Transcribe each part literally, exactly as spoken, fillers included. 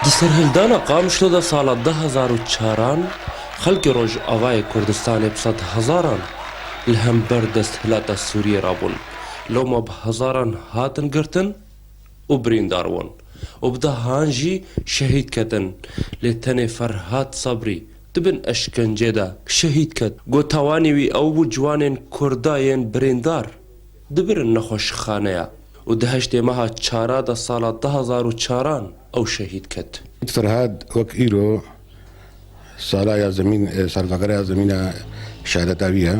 Di serhildana Qamişlo de sala du hezar û çaran xelkê Rojavayê Kurdistanê bi sedhezaran li hember desthilata Sûriyê rabûn. Lewma bi hezaran hatin girtin û birîndar bûn û bi dehan jî şehîd ketin. Lê tenê Ferhat Sabrî di bin eşkencê de şehîd ket. Got tawanî wî ew bû ciwanên Kurda yên birîndar dibirin nexweşxaneya û di heştê meha çara de sala du hezar û çaran ew şehîd ket. Ferhad wek îro sala ya zemîn, e, salvegera ya zemîna şehadeta wî ye.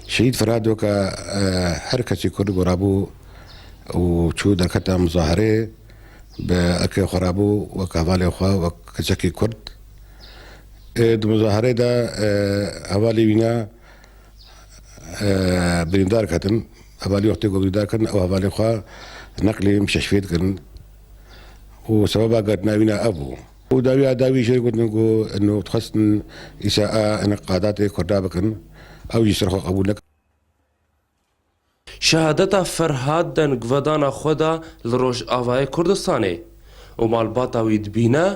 Şehîd Ferhad weke, e, her kesî Kurd gorabû û çû derketa muzaherê bi erkê xwe rabû wek hevalê xwe, wek kesekî Kurd. E, di muzaherê de, e, hevalê wî ne e, birîndar ketin. Hevalî wextê ku birîndar ketin, ew hevalê xwe neqlî mistişfê dikirin. Û sebeba girtina wî ne ev bû. Û dawiya dawî jê gotin ku eno dixwestin îsa a ene qadatê Kurda bikin. Ew jî ser xwe qebûl nekir. Şehadeta Ferhad dengvedana xwe da li Rojavayê Kurdistanê û malbata wî dibîne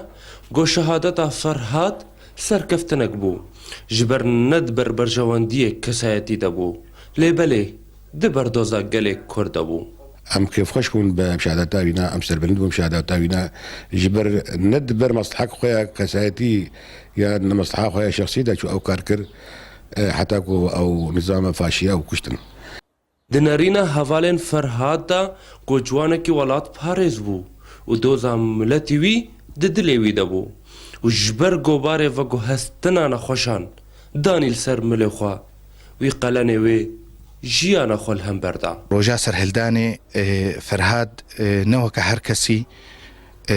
ku şehadeta Ferhad serkeftinek bû. Ji ber ne di ber berjewendiyê kesayetî de bû, lê belê di ber doza gelê Kurd de bû. Em kêfxweş bûn bi şehadeta wî ne, em serbilind bûn bi şehadeta wî ne. Ji ber ne di ber mesleha xwe ya kesayetî ya ne mesleha xwe ya şexsî de çû ew kar kir, e, heta ku ew nizama faşî ew kuştin. Di nerîna hevalên Ferhad de ku ciwanekî welatparêz bû û doza miletî wî di dilê wî de bû û ji ber gobarê veguhestina nexweşan danî li ser milê xwe, wî qelenê wê jiyana xwe li hember da. Roja serhildanê, e, Ferhad, e, ne weke her kesî, e,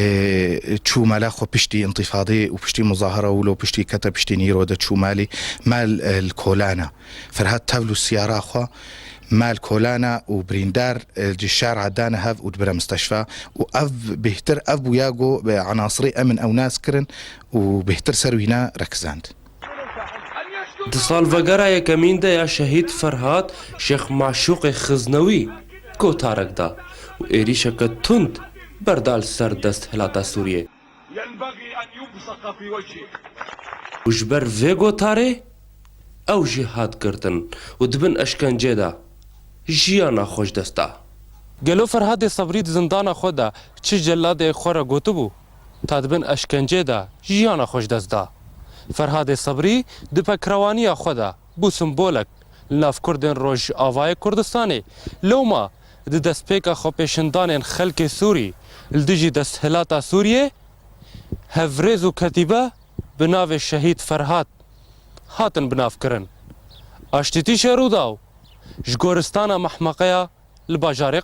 çû mala xwe piştî întîfadê û piştî muzahara û lo piştî kete piştî nîro de çû malî, mal, e, li kolana. Ferhad tev li siyara xwe mal kolana û birîndar, e, ji şara dane hev û dibire misteşfa û ev bêhtir ev bûya ku bi enasirê emin ew nas kirin û bêhtir ser wîna rekizand. Di salvegera yekemîn de ya şehîd Ferhad Şêx Maşûqê Xiznewî gotarek da û êrîşeke tund berda li ser desthilata Sûriyê. ينبغي أن يبصق في وجهه. Û ji ber vê gotarê ew jî hat girtin û di bin eşkencê de jiyana xwe ji dest da. Gelo Ferhadê Sebrî di zindana xwe de çi celadê xwe re gotibû, ta di bin eşkencê de jiyana xwe ji dest da? Ferhadê Sebrî di pekrewaniya xwe de bû simbolek li nav Kurdên Rojavayê Kurdistanê. Lewma di destpêka xwepêşandanên xelkê Sûrî li dijî desthilata Sûriyê, hevrêz û ketîbe bi navê Şehîd Ferhad hatin binavkirin. Aştîtî Şêrûdaw ji goristana Mehmeqeya li bajarê